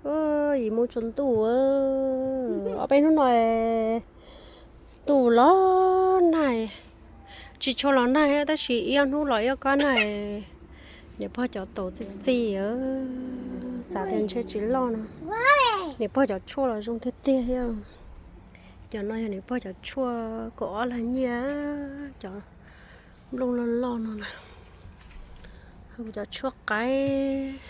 Yim mus tsaus ntuj, ob peb hnub no ntuj los nag, tsis tshua los nag tab sis ib ob hnub los ib ob kab nag. Niam pog cov taum txi txiv, xav tias ntshe tsis loj no. Niam pog cov tshuaj los zoo tiag tiag thiab. Cov no yog niam pog cov tshuaj kaum ob lag nyiaj, cov nplooj loj loj no na. Cov tshuaj qaib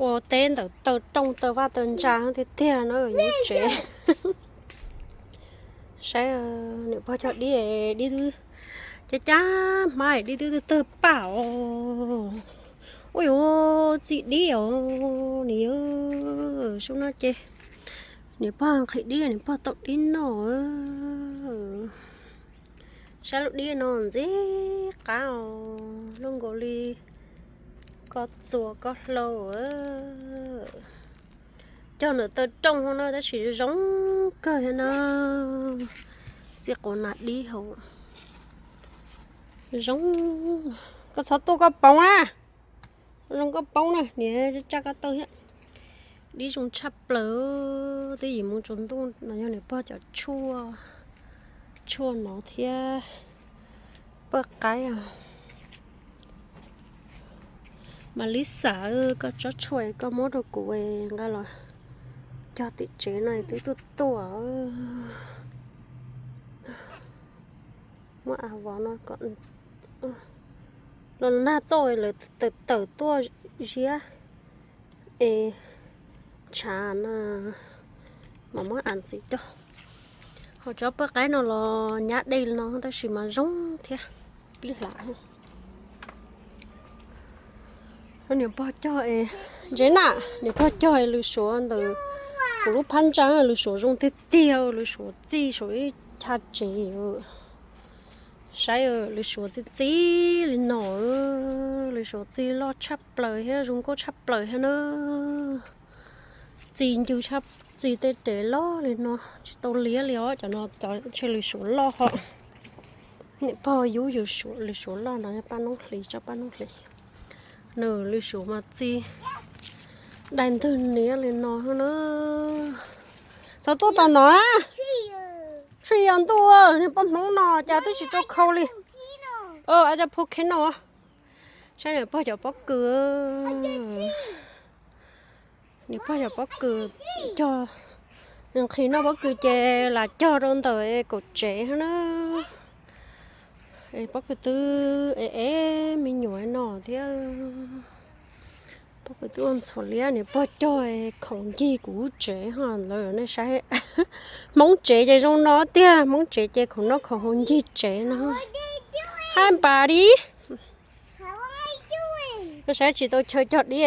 ua teb ntawm taw rooj taw vaj taw ntsa tiag tiag na, yuav tsev. Saib niam pog cog dib, dib twb cab cab hmab, dib twb tawg tawg paj os. Ua yuav txi dib os, niam yawg, sub no ces niam pog nqhis dib, niam pog tau dib noj. Saib lub dib no ntxim qab os, lub nkaus li koj txuas koj hlau. Cog ntawm taw rooj no na tab sis zoo kawg thiab na. Txi quav nas dib hauv zoo. Koj txhob tuaj koj poob na. Zoo koj poob na, niam tsa koj taw thiab. Dib zoo tshaj plaws, twb yim mus tsaus ntuj no yog niam pog cov tshuaj, tshuaj no thiab paj qaib. Mas Lisa, koj tsob tshuaj koj muab rau kuv nqa los cog tim tsev no twb tuaj tuaj. Muab av vov no kom los nag txoj lawv tawm tawm tuaj ziab es tshav no mas muab av ntxiv rau. Ho tsob paj qaib no los nyab dej no tab sis mas zoo thiab, pib hlav. Niam pog cog es, ntse na, niam pog cog es lws suav ntawm kuv lub phab ntsa, lws suav zoo tiag tiag, lws suav txi suav ib chav tsev. Saib lws suav txi txi li no, lws suav txi loj tshaj plaws thiab zoo nkauj tshaj plaws thiab na. Txi ncw tshaj, txi tej rev loj li no tsis tau liab li os, cov no cov ntshe lws suav loj ho. Niam pog yub yws suav, lws suav loj no yog paj noob hlis, tsob paj noob hlis. Nws lws suav mas txi dai ntwg niab li no na. Txhob tuaj tau no na. Tshwj yog ntuj, niag poj hmoob no cas twb tsis rau khau li. Cov phu khib no. Saib niam pog cov pob kws. Niam pog cov pob kws cog, nqhis noj pob kws ces lam cog rau ntawm kaum tsev na. Pob kws twb ev ev me nyuam no thiab. Pob kws twb ua ntxhuav liab, niam pog cog khoom ncig kuv lub tsev ho lawm nej saib. Hmoob tsev ces zoo no tiag, hmoob tsev ces khoom noj khoom haus ncig tsev no. Hi buddy. Koj saib tsis tau chaw cog dib,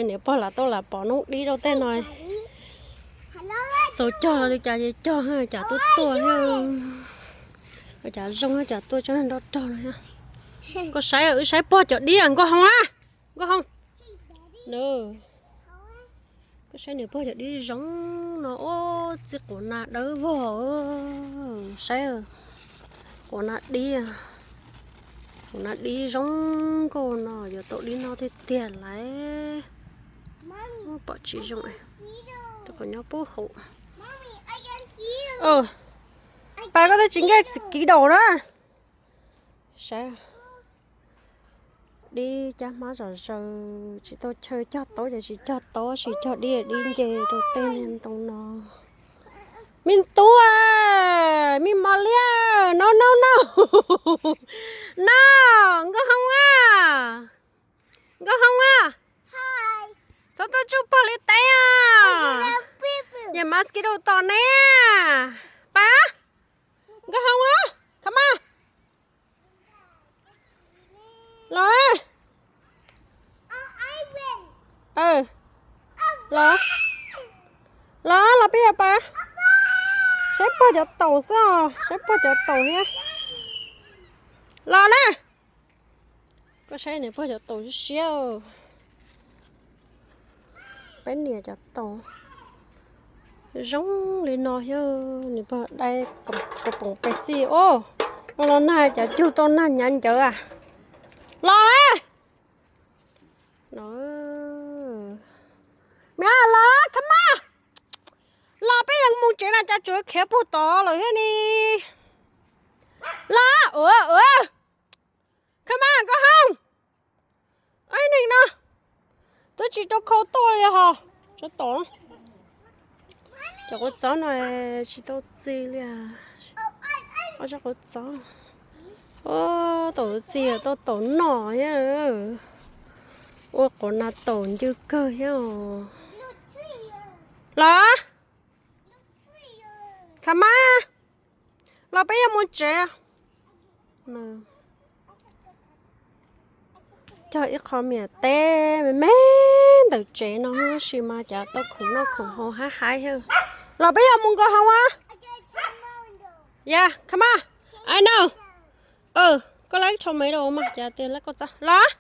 niam pog lam tau lam pov noob dib rau tej no. Txaus cog li cas ces cog, cas tuaj tuaj thiab. Cas zoo cas tuaj tsob nroj rog no thiab. Koj saib, wb saib pog cov dib nkauj hoo na. Nkauj hoo. Koj saib niam pog cov dib zoo no, ub, txi quav nas dawb vog. Saib, quav nas dib, quav nas dib zoo nkauj no yuav tau dib noj tiag tiag lauj. Pom tsis zoo, qhov nyob pub hauv. Pas koj tej tsis nkej txiv kiv daum na. Saib, dib cab hmab zom zaws, tsis tau chaw cog taub ces tsis cog taub, tsis cog dib, dib nce rau tej niag ntoo no. Me tub, me mos liab, no no no. No, nkauj hoo a, nkauj hoo a. Txhob tuaj tsuj pog li teb a. Yog mosquito tom ne. Pas, nkauj hoo a, come on. Los na. Los, los, los peb yog pas. Saib pog cov taum xwb os, saib pog cov taum thiab. Los na. Koj saib niam pog cov taum siab siab. Peb niam cov taum zoo li no thiab, niam pog dai kaum poom pes xij os. Los nag cov cug tau nag hnyav ncawv a. Los na. No, me ab los. Cas tsuas khiav puag tod lawm thiab ne. Los, ua, ua. Come on, go home. Ib neeg no, twb tsis tau khau tuaj li hos. Tsov tom, cov quav txob no tsis tau txi li. Ob tsob quav txob, tau txi tau tom noj thiab. Ua quav nas taum ncw kawg thiab os. Los, come on, los peb yuav mus tsev. Cog ib qho miam teb me me ntawm tsev no tab sis mas cas tau khoom noj khoom haus hab haib thiab. Los peb yuav mus nkaus hauv a. Yeah, come on. I know. Koj laib tomato mas cas tias laib koj txab. Los,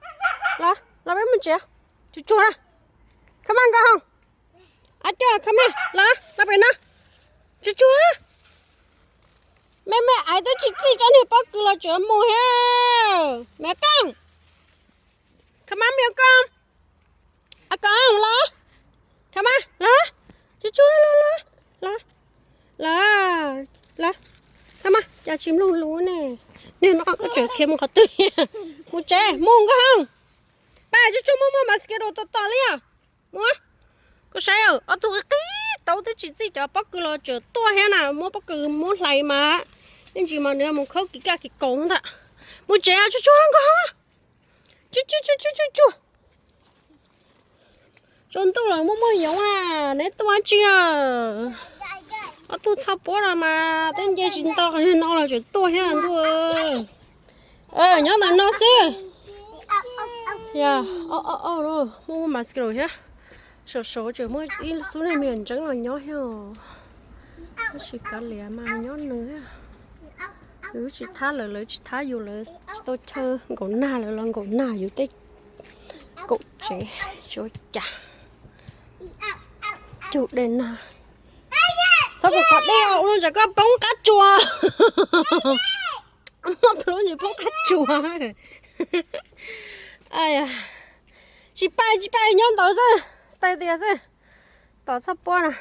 los, los peb mus tsev. Tsuag tsuag na. Come on, go home. Ab, coj, come here, los, los pem no. Tsuag tsuag. Me me aiv twb tsis txij tsob niag pob kws los tseem mus thiab. Me koj. Come on, me koj. A koj los. Come on, los. Tsuag tsuag, los, los, los. Los, los. Come on, cas tsis mloog lus ne. Niag no koj tseem khiav mus qhov twg? Mus tsev, mus nkauj Hoob. Pab tsuag tsuag, muaj muaj mosquito tom tom li os. Muab, koj saib, ob tug qig qig taub twb tsis txij cov pob kws los tseem tuaj thiab na, muab pob kws muab hlais mas ib ntsis mas nws mus khaub kis kaj kis kaus ntag. Mus tsev tsuag tsuag nkauj Hoob. Tsuag tsuag tsuag tsuag tsuag. Tsaus ntuj lawm muaj muaj yoov a, neb tuaj dab tsi a? Ob tug txhoj puab no mas twb nce tsis nto qhov no los tseem tuaj thiab ntuj. Nyob ntawm no xwb. Muaj muaj mosquito thiab. Saum saud tseem muaj ib xub neeg me nyuam ntseeb los nyob thiab. Tab sis kav liam mas nyob nws thiab. Yus tsis thab lawv, lawv tsis thab yus, lawv tsis tau chaw nkaum nag, lawv los nkaum nag yus tej kaum tsev tsis ua cas. Cug dej nag. Txhob kov dej, ua no tsam koj poob qab tsuas. Muaj plhuav ntsis poob qab tsuas. Tsis pais tsis pais, nyob ntawd xwb, stay there xwb. Tom txhoj puab na.